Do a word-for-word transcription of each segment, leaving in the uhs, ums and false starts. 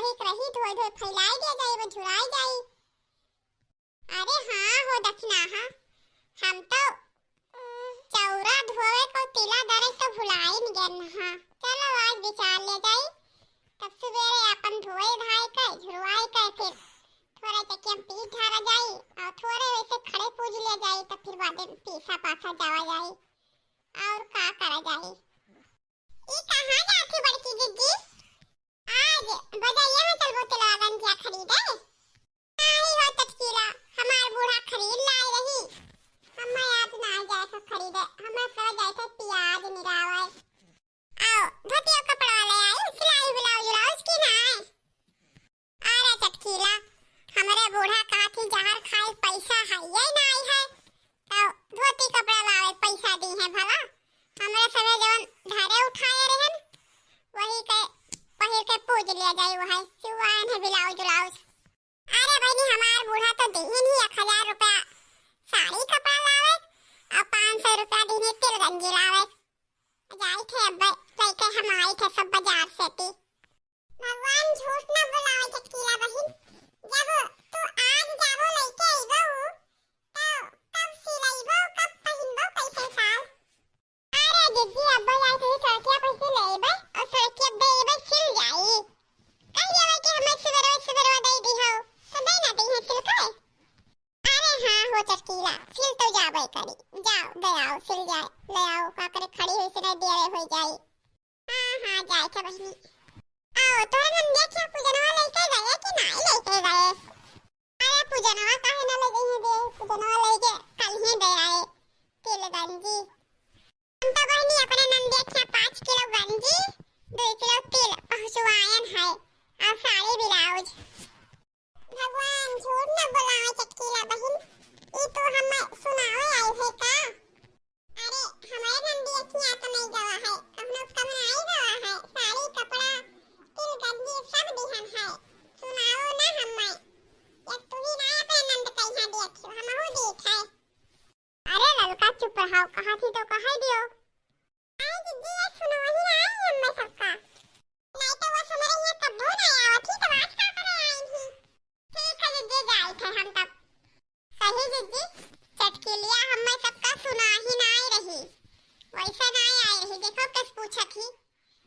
एक रही, धोए धोए फैलाई दिया जाई, वो झुराई जाई। अरे हाँ हो दखिनाहा, हम तो चौरा धोवे को तिला दरे तो भुलाइन गए हा। चलो आज बिचार ले जाई, तब सुबेरे अपन धोए धाए के, झुरवाए के, फिर थोड़ा चकिया में पीस ढारा जाई और थोड़े वैसे खड़े पूज ले जाई, तब फिर बाद में पीसा पासा जावा जाई। और का करा जाई? ई कहाँ जात ही बड़की जिज्जी? आज बजरिया में चलबो तिलवा गंजिया खरीदे? नाही हो चटकीला, हमार बूढ़ा खरीद लाए रही। हमें आज ना जाए थे खरीदे, हमें सब जाए थे प्याज निरावे। आओ, धोतिया कपड़ा ले आई, सिलाई ब्लाउज उलाउज की ना आए। अरे चटकीला, हमरे बूढ़ा कहत ही जहर खाए पैसा है, यही ना आई है, तो धोती कपड़ा लावे पैसा दी है भला? हमरे समय जवन धरे उठाए रहन, वही के पहिर के पूज लिया जाए, वही सिवान है ब्लाउज उलाउज। अरे बहिनी, हमार बूढ़ा तो दिहिन ही एक हजार रुपया साड़ी कपड़ा लावे और पाँच सौ रुपया दिहिन तिल गंजी लावे। जाई थे अब लइके हम आई थे सब बाजार से ती। भगवान झूठ ना बोलावे चटकीला बहिन, जब तू आज जाबो लइके अइबो, तो कब सिलइबो, कब पहिनबो, कैसे साल? अरे जिज्जी, अब्बा जाई थे सड़किया पर से लेबे और सड़किया देबे सिल जाई। कह देबे कि हमें सिबरवा सिबरवा दे दी हो, तो दे ना दी है सिल के। अरे हाँ हो चटकीला, सिल तो जाबे करी, जाओ दे आओ, सिल जाए, ले आओ, का करे खड़ी हुई से नहीं दिया रे हो जाई। हाँ, हाँ, जाए के बहिनी। आओ, तोरे नंदिया के पूजनवा लेके गए कि नाई लेके गए? अरे, पूजनवा काहे ना ले गई है बे? पूजनवा लेके कल ही दे आए, तिल गंजी। हम तो बहिनी अपने नंदिया के पाँच किलो गंजी, दो किलो तिल पहुँचवायन है, और साड़ी ब्लाउज। भगवान झूठ न बोलावे चटकीला बहिन, ई तो हमें सुनावे आई है का? अरे, हमरे नंदी अखियाँ तो नहीं गवा है, कौनो कम नहीं गवा है, साड़ी, कपड़ा, तिल, गंजी सब दिहन है। सुनाओ ना हमें। एक तू ही ना अपने नंद कहिया देखियो, हमहू देख है। अरे ललका चुप रहो, कहा थी तो कहे दियो। अरे दीदी, ये सुनो ही ना आई हमें सबका। नहीं तो वो सुन रही है, तब वो नहीं आवत थी, तो आज का करे आई थी? ठीक है जिज्जी, जाई थे हम तब। सही जिज्जी, चटकीलिया हमें सबका सुना ही ना आई रही, वैसे ना आई रही। देखो किस पूछत ही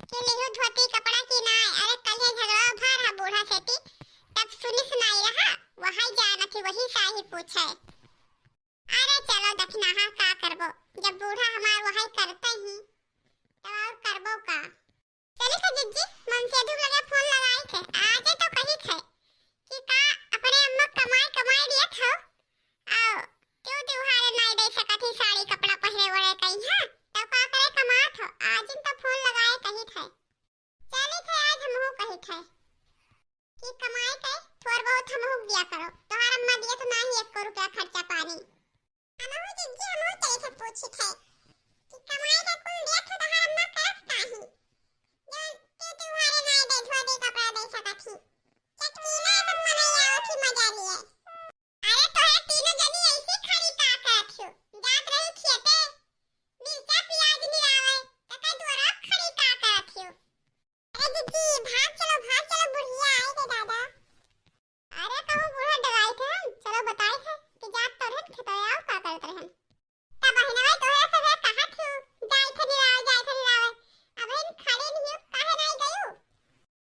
कि लिहू धोती कपड़ा की ना आए। अरे कल ये झगड़ा भर है बूढ़ा सेती, तब सुनी सुनाई रहा, वही जानत ही, वही साही पूछे। अरे चलो दखिनाहा का करबो, जब बूढ़ा हमार वही करते ही, तब और करबो का? चली का जिज्जी, मनसेधु लगे फोन लगाई थे, आजे तो कही थे कि का अपने अम्मा कमाई कमाई दिया था, आओ, क्यों त्योहार नाई दे सकत ही साड़ी कपड़ा पहिरे वड़े कहीं, हाँ? तब का करे कमात हो, आज इन तो फोन लगाए कही थे। चली थे आज हमहू कही थे कि कमाई के थोड़ बहुत हमहू दिया करो, तोहार अम्मा दिया तो ना ही एक रुपया खर्चा पानी। हमहू जिज्जी, हमहू तोरे से पूछी थे कि कमाई के कुल देत हो तोहार अम्मा करत का ही? जौन तू त्योहारे नाई दे, धोती कपड़ा दे सकत ही। चटकीला सब मनई आवत ही मजा लिए। अरे तोहे तीनों जनी ऐसी खड़ी का करत हो? जात रही खेते, मिर्चा प्याज निरावे, त का दुआरा खड़ी का करत हो? अरे जिज्जी, भाग चलो, भाग चलो, बुढ़िया आए रे दादा। अरे कहूँ बूढ़ा डराई थे हम, चलो बताई थे कि जात तो रहन खेतवा और का करत रहन। तब बहिनवा तोहरा से वे कहत हूँ, जाई थे निरावे, जाई थे निरावे। अब इन खड़ी नहीं हो, काहे नहीं गयू?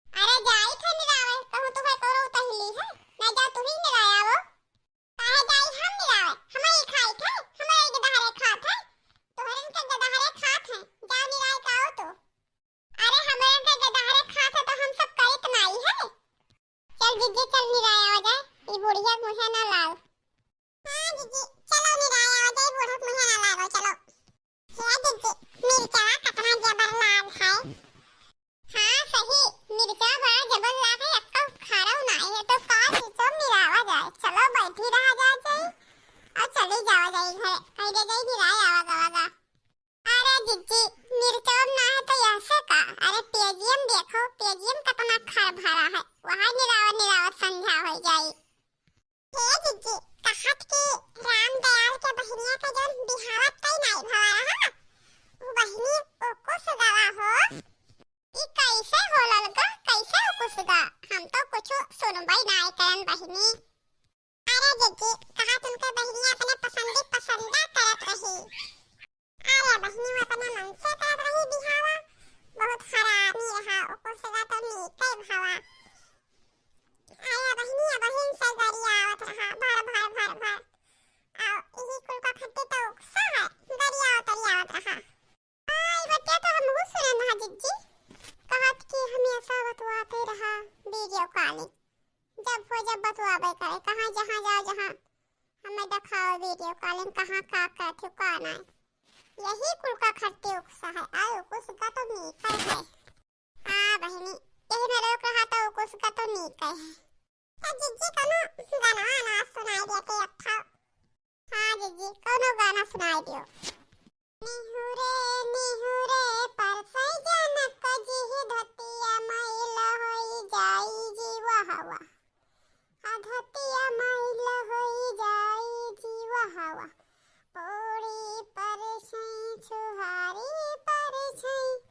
अरे जाई थे निरावे, कहूँ तुम्हें करो उतहली है, नहीं जाओ तू ही निरावे आवो। काहे जाई हम निरावे, हमारे खाई थे, हमारे गदहरे खात है, तोहरन के गदहरे खात है, जाओ निरावे का आओ तो। अरे हमरे के गदहरे खात है तो हम सब करित नाई है। चल जिज्जी चल निराय आवा जाए, ई बुढ़िया मुहे ना लाल। हाँ जिज्जी, चलो निराय आवा जाए, बुढ़क मुहे ना लागो, चलो। हे जिज्जी, मिर्चा कतना जबर लाल है। हाँ सही, मिर्चा बड़ा जबर लाल है, अक्का खारा नाई है, तो का जिज्जी निरावा जाए, चलो बैठी रहा जाए, जाए और चली जावा जाए घर, कहीं दे जाए निराय आवा गवा गा। अरे जिज्जी, मिर्चौन ना है तो यहसे का? अरे पेजियम देखो, पेजियम कितना खर भरा है, वहाँ निरावत निरावत संझा हो जाई। हे जिज्जी, कहत कि राम दयाल के बहिनिया का जौन बिहावा तय नाई भवा रहा, वो बहिनी ओको से गवा तो आबे करे, कहाँ जहाँ जाओ, जहाँ हमें देखाओ video calling, कहाँ का कहते हो, का नाय। यही कुल का खट्टे उकसा है, आयो कुछ का तो नीक है। हाँ बहिनी, यही में लोग रहा तो कुछ का तो नीक है। तो जिज्जी कोनो गाना वाना सुनाई दिया के अच्छा। हाँ जिज्जी, कोनो गाना सुनाई दियो। निहुरे निहुरे परसै जनक जी, धतिया मैल होई जाई जीव हवा। आ धतिया मैल होई जाई जीव हवा। पूरी परसै छुहारी परसै,